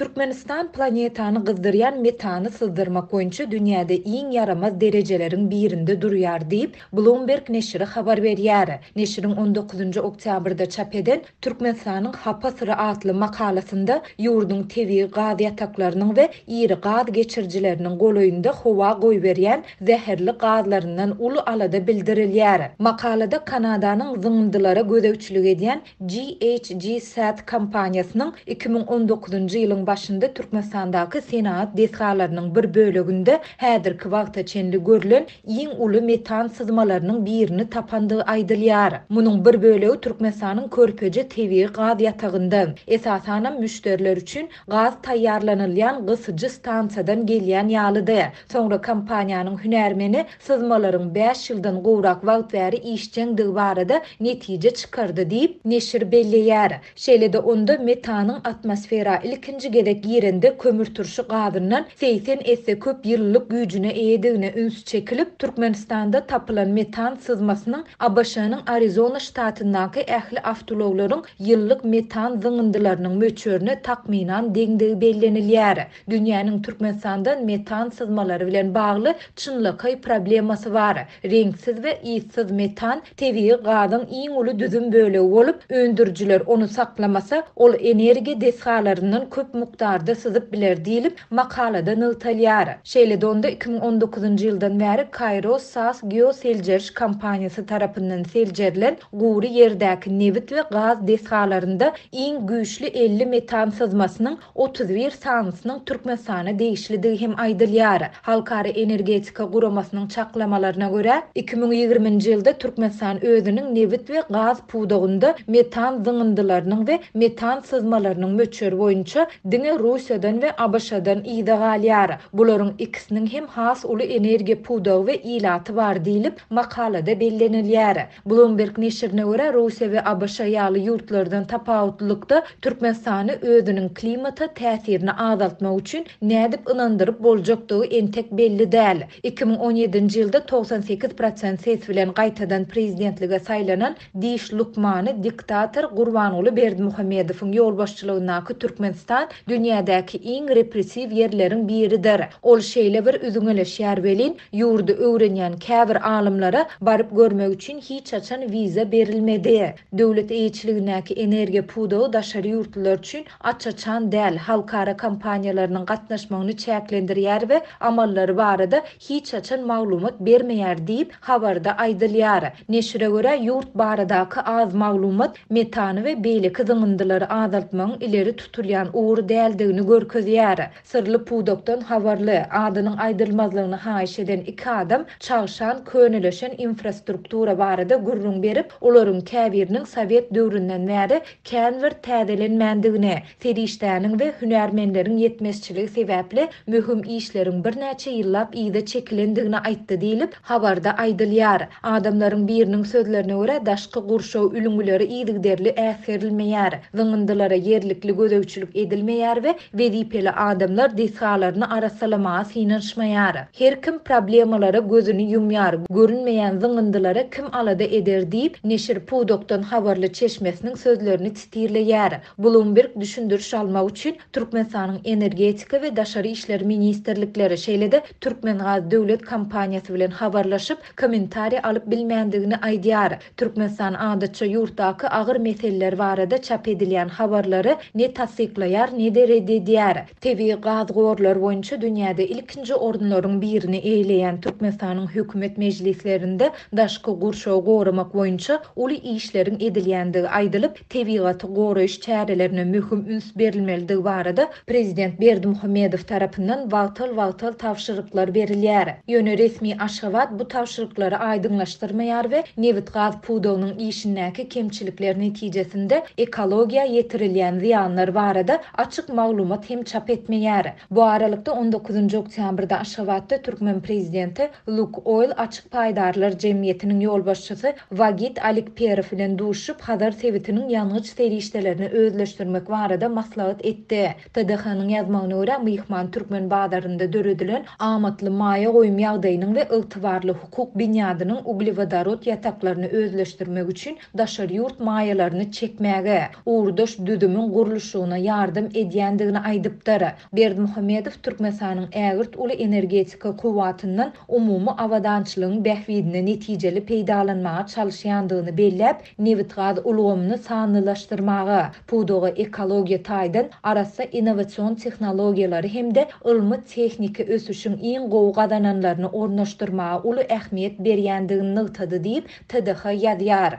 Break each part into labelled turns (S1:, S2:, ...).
S1: Türkmenistan planetany gyzdyrýan metany syzdyrmak boýunça dünýäde iň ýaramaz derejeleriň birinde durýar diýip, Bloomberg neşiri habar berýär. Neşiriň on dokuzynjy oktýabrda çap eden Türkmenistanyň hapa syry atly makalasynda ýurduň tebigy gaz ýataklarynyň we iri gaz geçirijileriniň golaýynda howa goýberýän zäherli gazlaryndan uly alada bildirilýär. Makalada Kanadanyň zyňyndylara gözegçilik edýän GHG Sat kompaniýasynyň 2019-njy ýylyň başynda Türkmenistandaky senagat desgalarynyň bir böleginde häzirki wagta çenli görlen iň uly metan syzmalarynyň birini tapandygy aýdylýar. Munuň bir bölegi Türkmenistanyň Körpeje tebigy gaz ýatagyndan, esasanam müşderiler üçin gaz taýýarlanylýan gysyjy stansiýadan gelýän ýalydy. Soňra kompaniýanyň hünärmeni syzmalaryň bäş ýyldan gowrak wagt bäri işjeňdigi barada netije çykardy diýip, neşir belleýär. Şeýle-de onda metanyň atmosfera ilkinji gezek girende kömürturşy gazyndan 80 esse köp ýylylyk güýjüne eýedigine üns çekilip, Türkmenistanda tapylan metan syzmasynyň ABŞ-nyň Arizona ştatyndaky ähli awtoulaglaryň ýyllyk metan zyňyndylarynyň möçberine takmynan deňdigi bellenilýär. Dünýäniň Türkmenistandan metan syzmalary bilen bagly çynlakaý problemasy bar. Reňksiz we yssyz metan tebigy gazyň iň uly düzüm bölegi bolup, öndürijiler ony saklamasa, ol energiýa desgalaryndan köp mukdarda syzyp biler diýlip, makalada nygtalýar. Şeýle-de onda 2019-njy ýyldan bäri Kairo SAS geoseljeriş kompaniýasy tarapyndan seljerilen gury ýerdäki nebit we gaz desgalarynda iň güýçli 50 metan syzmasynyň 31 sanysynyň Türkmenistana degişlidigi hem aýdylýar. Halkara energetika guramasynyň çaklamalaryna görä, 2020-nji ýylda Türkmenistan özüniň nebit we gaz pudagynda metan zyňyndylarynyň we metan syzmalarynyň möçberi boýunça diňe Russiýadan we ABŞ-dan yza galýar. Bularyň ikisiniň hem has uly energiýa pudagy we ilaty bar diýlip, makalada bellenilýär. Bloomberg neşirine görä, Russiýa we ABŞ ýaly ýurtlardan tapawutlylykda, Türkmenistany özüniň klimata täsirini azaltmak üçin nädip ynandyryp boljakdygy entek belli däl. 2017-nji ýylda 98 prosent ses bilen gaýtadan prezidentlige saýlanan diş lukmany, diktator Gurbanguly Berdimuhamedowyň ýolbaşçylygyndaky Türkmenistan dünýädäki iň repressiw ýerleriň biridir. Ol şeýle bir üzňeleşýär welin, Ýurdy öwrenýän käbir alymlara baryp görmek üçin hiç haçan wiza berilmedi. Döwlet eýeçiligindäki energiýa pudagy daşary ýurtlular üçin aç-açan däl, halkara kompaniýalarynyň gatnaşmagyny çäklendirýär we amallary barada hiç haçan maglumat bermeýär diýip, habarda aýdylýar. Neşire görä, ýurt baradaky az maglumat metany we beýleki zyňyndylary azaltmagyň ileri tutulýan ugur däldigini görkezýär. Syrly pudakdan habarly, adynyň aýdylmazlygyny haýyş eden iki adam çagşan, könelişen infrastruktura barada gürrüň berip, olaryň käbiriniň sowet döwründen bäri kän bir täzelenmändigini, serişdäniň we hünärmenleriň ýetmezçiligi sebäpli möhüm işleriň birnäçe ýyllap yza çekilendigini aýtdy diýlip, habarda aýdylýar. Adamlaryň biriniň sözlerine görä, daşky gurşaw ülňüleri yzygiderli äsgerilmeýär, zyňyndylara ýerlikli gözegçilik edilmeýär we Wezipeli adamlar desgalaryny arassalamaga synanyşmaýar. Her kim problemalara gözüni ýumýar, görünmeýän zyňyndylara kim alada eder diýip, neşir pudakdan habarly çeşmesiniň sözlerini sitirleýär. Bloomberg düşündiriş almak üçin Türkmenistanyň Energetika we Daşary işler ministrlikleri, şeýle-de Türkmengaz döwlet kompaniýasy bilen habarlaşyp, kommentariý alyp bilmändigini aýdýar. Türkmenistan adatça ýurtdaky agyr meseleler barada çap edilýän habarlary ne tassyklaýar, ne-de red edýär. Tebigy gaz gorlary boýunça dünýäde ilkinji orunlaryň birini eýeleýän Türkmenistanyň hökümet mejlislerinde daşky gurşawy goramak boýunça uly işleriň edilýändigi aýdylyp, tebigaty goraýyş çärelerine möhüm üns berilmelidigi barada prezident Berdimuhamedow tarapyndan wagtal-wagtal tabşyryklar berilýär. Ýöne resmi Aşgabat bu tabşyryklary aýdyňlaşdyrmaýar we nebit-gaz pudagynyň işindäki kemçilikler netijesinde ekologiýa ýetirilýän zyýanlar barada açyk maglumat hem çap etmeýär. Bu aralykda, on dokuzynjy oktýabrda Aşgabatda türkmen prezidenti Lukoýl açyk paýdarlar jemgyýetiniň ýolbaşçysy Wagit Alikperow bilen duşuşyp, Hazar sebitiniň ýangyç serişdelerini özleşdirmek barada maslahat etdi. TDH-nyň ýazmagyna görä, myhman türkmen bazarynda döredilen amatly maýa goýum ýagdaýynyň we ygtybarly hukuk binýadynyň uglewodorod ýataklaryny özleşdirmek üçin daşary ýurt maýalaryny çekmäge, ugurdaş düzümiň gurluşygyna ýardam edýändigini. edýändigini aýdypdyr. Berdimuhamedow Türkmenistanyň ägirt uly energetika kuwwatyndan umumy abadançylygyň bähbidine netijeli peýdalanmaga çalyşýandygyny belläp, nebitgaz ulgamyny sanlylaşdyrmaga, pudaga ekologiýa taýdan arassa innowasion tehnologiýalary hem-de ylmy-tehniki ösüşiň iň gowy gazananlaryny ornaşdyrmaga uly ähmiýet berýändigini nygtady diýip, TDH ýazýar.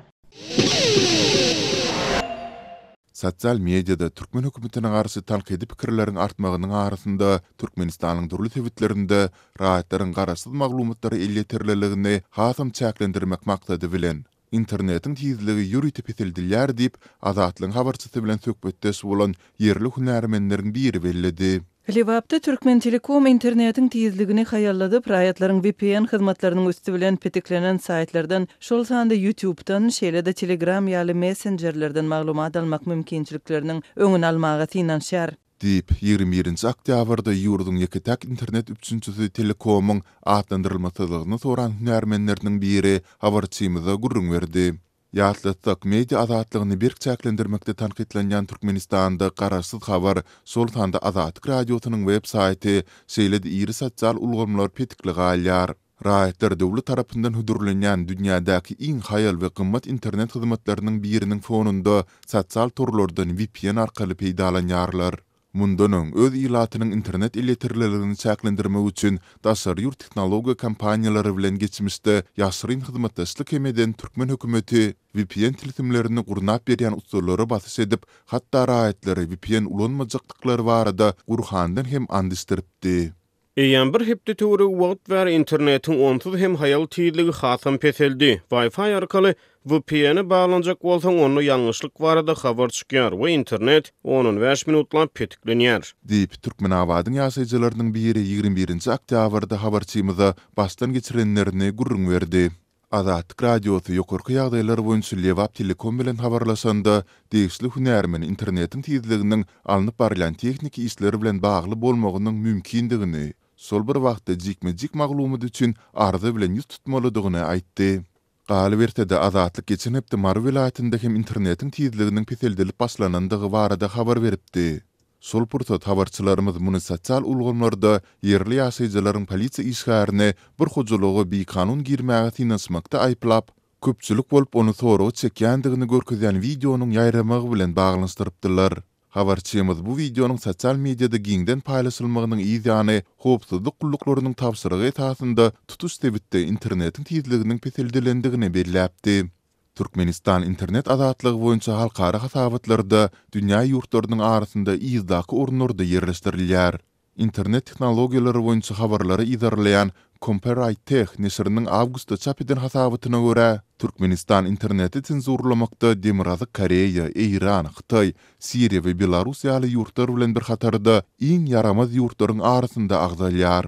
S2: Sosial mediada türkmen hökümetine garşy tankydy pikirleriň artmagynyň arasynda, Türkmenistanyň dürli sebitlerinde raýatlaryň garaşsyz maglumatlara elýeterliligini hasam çäklendirmek maksady bilen, internetiň tizligi ýörite peseldilýär diýip, Azatlygyň habarçysy bilen söhbetdeş bolan ýerli hünärmenleriň biri belledi.
S3: Lebapda Türkmentelekom internetiň tizligini haýalladyp, raýatlaryň vpn hyzmatlarynyň üsti bilen petiklenen saýtlardan, şol sanda YouTube-dan, şeýle-de Telegram ýaly messenjerlerden maglumat almak mümkinçilikleriniň öňüni almaga synanyşýar.
S2: Diýip, 21 nji oktýabrda ýurduň ýeke-täk internet üpjünçisi Telekomyň atlandyrylmasyzlygyny soran hünärmenleriniň biri habarçymyza gürrüň berdi. Ýatlatsak, media azatlygyny berk çäklendirmekde tankytlanýan Türkmenistanda garaşsyz habar, şol sanda Azatlyk Radiosynyň web saýty, şeýle-de iri sosial ulgamlar petikli galýar. Raýatlar döwlet tarapyndan hödürlenýän dünýädäki iň haýal we gymmat internet hyzmatlarynyň biriniň fonunda sosial torlardan vpn arkaly peýdalanýarlar. Mundan öň, öz ilatynyň internet elýeterliligini çäklendirmek üçin daşary ýurt tehnologiýa kompaniýalary bilen geçmişde ýaşyryn hyzmatdaşlyk hem eden türkmen hökümeti vpn tilsimlerini gurnap berýän ussalara basyş edip, hatda raýatlary vpn ulanmajakdyklary barada Gurhandan hem and içdiripdi.
S4: Eýýäm bir hepde töweregi wagt bäri internetiň onsuz hem haýal tizligi hasam peseldi. Wi-Fi arkaly VPN-e baglanjak bolsaň, onda ýalňyşlyk barada habar çykýar we internet on-on bäş minutlap petiklenýär.
S2: Diýip, Türkmenabadyň ýaşaýjylarynyň biri 21 nji oktýabrda habarçymyza başdan geçirenlerini gürrüň berdi. Azatlyk Radiosy ýokarky ýagdaýlar boýunça Lebaptelekom bilen habarlaşanda, degişli hünärmen internetiň tizliginiň alnyp barylýan tehniki işler bilen bagly bolmagynyň mümkindigini, şol bir wagtda jikme-jik maglumat üçin arza bilen ýüz tutmalydygyny aýtdy. Galyberse-de, Azatlyk geçen hepde Mary welaýatynda hem internetiň tizliginiň peseldilip başlanandygy barada habar beripdi. Şol pursat habarçylarymyz muny sosial ulgamlarda ýerli ýaşaýjylaryň polisiýa işgärini bir hojalyga bikanun girmäge synanyşmakda aýyplap, köpçülik bolup ony soraga çekýändigini görkezýän wideonyň ýaýramagy bilen baglanyşdyrypdylar. Habarçymyz bu wideonyň sosial mediada giňden paýlaşylmagynyň yz ýany howpsuzlyk gulluklarynyň tabşyrygy esasynda tutuş sebitde internetiň tizliginiň peseldilendigini belläpdi. Türkmenistan internet azatlygy boýunça halkara hasabatlarda dünýä ýurtlarynyň arasynda yzdaky orunlarda ýerleşdirilýär. Internet tehnologiýalary boýunça habarlary yzarlaýan Comparitech neşiriniň awgustda çap eden hasabatyna görä, Türkmenistan interneti senzurlamakda Demirgazyk Koreýa, Eýran, Hytaý, Siriýa we Belarus ýaly ýurtlar bilen bir hatarda iň ýaramaz ýurtlaryň arasynda agzalýar.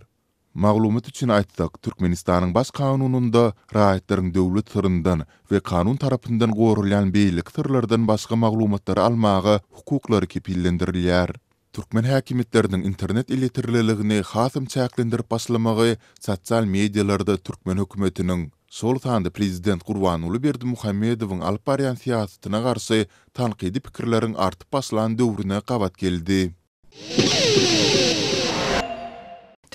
S2: Maglumat üçin aýtsak, Türkmenistanyň Baş Kanunynda raýatlaryň döwlet syryndan we kanun tarapyndan goralýan beýleki syrlardan başga maglumatlary almaga hukuklary kepillendirilýär. Türkmen häkimiýetleriniň internet elýeterliligini hasam çäklendirip başlamagy sosial medialarda türkmen hökümetiniň, şol sanda prezident Gurbanguly Berdimuhamedowyň alyp barýan syýasatyna garşy tankydy pikirleriň artyp başlan döwrüne gabat geldi.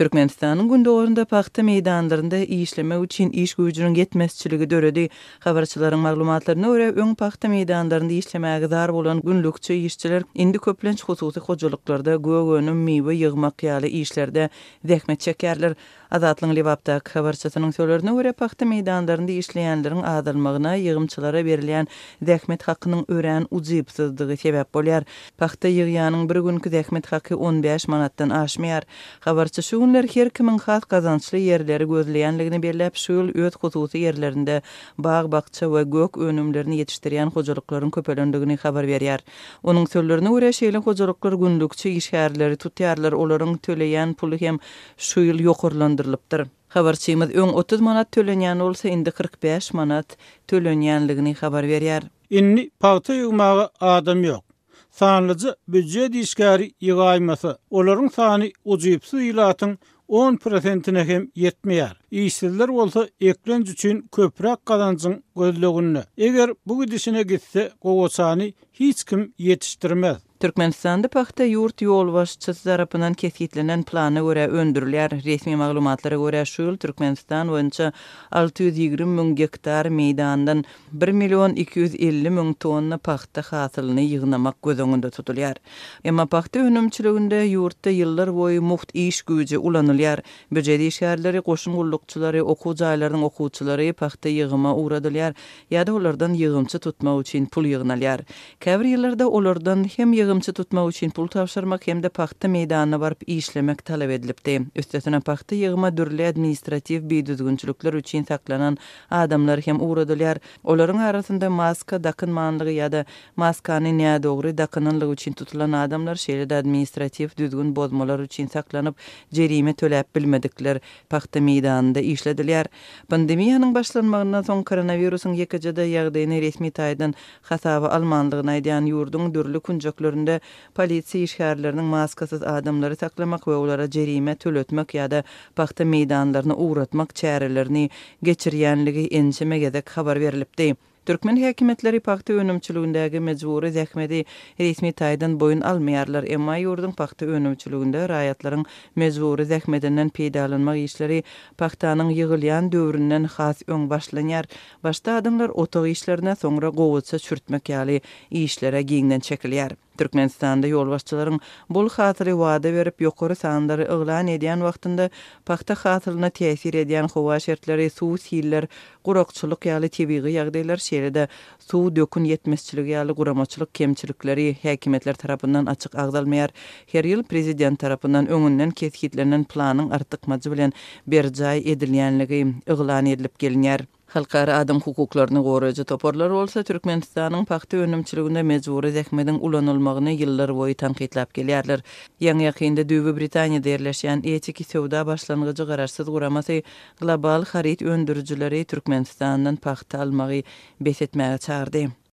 S3: Türkmenistanyň gündogarynda pagta meýdanlarynda işlemek üçin iş güýjüniň ýetmezçiligi döredi. Habarçylaryň maglumatlaryna görä, öň pagta meýdanlarynda işlemäge zar bolan günlükçi işçiler indi köplenç hususy hojalyklarda gök önüm, miwe ýygmak ýaly işlerde zähmet çekýärler. Azatlygyň Lebapdaky habarçysynyň sözlerine görä, pagta meýdanlarynda işleýänleriň azalmagyna ýygymçylara berilýän zähmet hakynyň örän ujypsyzdygy sebäp bolýar. Pagta ýygýanyň bir günki zähmet haky on bäş manatdan aşmaýar. Habarçy şu günler her kimiň has gazançly ýerleri gözleýänligini belläp, şu ýyl öz hususy ýerlerinde bag-bakja we gök önümlerini ýetişdirýän hojalyklaryň köpelendigini habar berýär. Onuň sözlerine görä, şeýle hojalyklar günlükçi işgärleri tutýarlar, olaryň töleýän puly hem şu ýyl ýokarlandyrylypdyr. Habarçymyz öň 30 manat tölenýän bolsa, indi 45 manat tölenýänligini habar berýär.
S5: Indi pagta ýygmaga adam ýok. Sanlyja býujet işgäri ýygaýmasa, olaryň sany ujypsyz ilatyň on prosentine hem ýetmeýär. Işsizler bolsa eklenç üçin köpräk gazanjyň gözleginde. Eger bu gidişine gitse, gowaçany hiç kim ýetişdirmez.
S3: Türkmenistanda pagta ýurt ýolbaşçysy tarapyndan kesgitlenen plana görä öndürilýär. Resmi maglumatlara görä, şu ýyl Türkmenistan boýunça 620 müň gektar meýdandan bir million 250 müň tonna pagta hasylyny ýygnamak göz öňünde tutulýar. Emma pagta önümçiliginde ýurtda ýyllar boýy mugt iş güýji ulanylýar. Býujet işgärleri, goşun gullukçylary, okuw jaýlarynyň okuwçylary pagta ýygyma ugradylýar ýa-da olardan ýygymçy tutmak üçin pul ýygnalýar. Käbir ýyllarda olardan hem ýygymçy tutmak üçin pul tabşyrmak hem-de pagta meýdanyna baryp işlemek talap edilipdi. Üstesine pagta ýygyma dürli administratiw bidüzgünçilikler üçin saklanan adamlar hem ugradylýar. Olaryň arasynda maska dakynmanlygy ýa-da maskany nädogry dakynanlygy üçin tutulan adamlar, şeýle-de administratiw düzgün bozmalar üçin saklanyp, jerime töläp bilmedikler pagta meýdanynda işledilýär. Pandemiýanyň başlanmagyndan soň koronawirusyň ýekeje-de ýagdaýyny resmi taýdan hasaba almandygyny aýdýan ýurduň dürli künjeklerinde polisiýa işgärleriniň maskasyz adamlary saklamak we olara jerime töletmek ýa-da pagta meýdanlaryna ugratmak çärelerini geçirýänligi ençeme gezek habar berlipdi. Türkmen häkimiýetleri pagta önümçiligindäki mejbury zähmeti resmi taýdan boýun almaýarlar, emma ýurduň pagta önümçiliginde raýatlaryň mejbury zähmetinden peýdalanmak işleri pagtanyň ýygylýan döwründen has öň başlanýar. Başda adamlar otag işlerine, soňra gowaça çürtmek ýaly işlere giňden çekilýär. Türkmenistanda ýolbaşçylaryň bol hasyly wada berip, ýokary sanlary yglan edýän wagtynda pagta hasylyna täsir edýän howa şertleri, suw, siller, gurakçylyk ýaly tebigy ýagdaýlar, şeýle-de suw, dökün ýetmezçiligi ýaly guramaçylyk kemçilikleri häkimiýetler tarapyndan açyk agzalmaýar. Her ýyl prezident tarapyndan öňünden kesgitlenen planyň artykmajy bilen berjaý edilýänligi yglan edilip gelinýär. Halkara adam hukuklaryny goraýjy toparlar bolsa Türkmenistanyň pagta önümçiliginde mejbury zähmediň ulanylmagyny ýyllar boýy tankytlap gelýärler. Ýaňy-ýakynda düýbi Britaniýada ýerleşýän Etiki söwda başlangyjy garaşsyz guramasy global haryt öndürijileri Türkmenistandan pagta almagy bes etmäge çagyrdy.